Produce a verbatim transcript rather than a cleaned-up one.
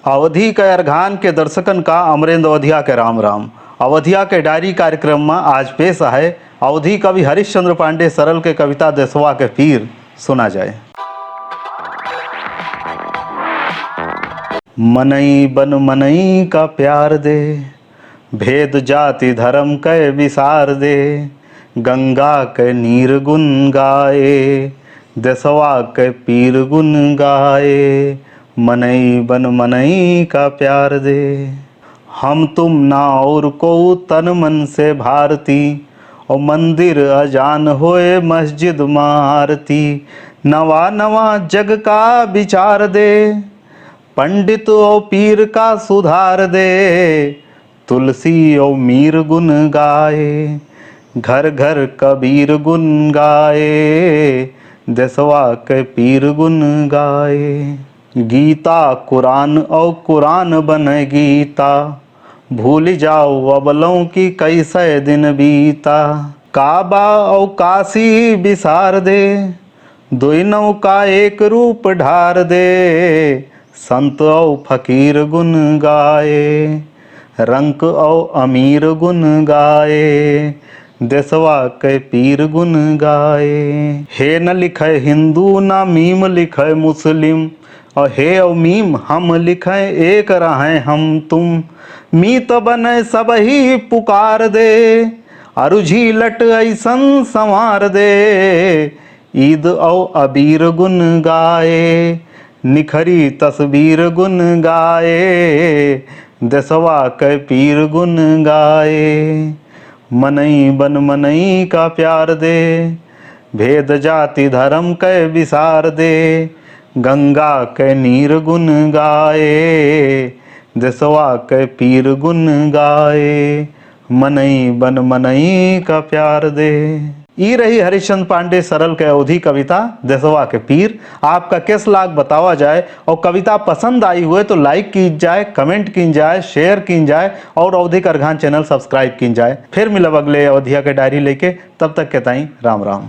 अवधी के अरघान के दर्शकन का अमरेंद्र अवधिया के राम राम। अवधिया के डायरी कार्यक्रम में आज पेश आहे अवधी कवि हरिश्चंद्र पांडे सरल के कविता देसवा के पीर। सुना जाए। मनई बन मनई का प्यार दे, भेद जाति धरम कै विसार दे। गंगा कै नीर गुन गाए, देसवा कै पीर गुन गाए। मनई बन मनई का प्यार दे। हम तुम ना और को तन मन से भारती, और मंदिर अजान होए मस्जिद मा आरती। नवा नवा जग का विचार दे, पंडित और पीर का सुधार दे। तुलसी और मीर गुन गाए, घर घर कबीर गुन गाए। देसवा कै पीर गुन गाए। गीता कुरान और कुरान बने गीता, भूल जाओ अबलों की कैसे दिन बीता। काबा और काशी विसार दे, दोनों का एक रूप ढार दे। संत और फकीर गुन गाए, रंक और अमीर गुन गाए। देसवा कै पीर गुन गाए। हे न लिखे हिंदू, ना मीम लिखे मुस्लिम, और हे और मीम हम लिखे एक रहे हम तुम। मीत बने सबही पुकार दे, अरुझी लट ऐसन संवार दे। ईद और अबीर गुन गाए, निखरी तस्वीर गुन गाए। देसवा कै पीर गुन गाए। मनई बन मनई का प्यार दे, भेद जाति धरम कै विसार दे। गंगा कै नीर गुन गाए, देसवा कै पीर गुन गाए। मनई बन मनई का प्यार दे। ई रही हरिश्चंद्र पांडे सरल के अवधी कविता देसवा के पीर। आपका कैस लाग बतावा जाए, और कविता पसंद आई हुए तो like कीन जाए, comment कीन जाए, share कीन जाए, और अवधी करघान channel subscribe कीन जाए। फिर मिलब अगले अवधिया के डायरी लेके, तब तक के ताई राम राम।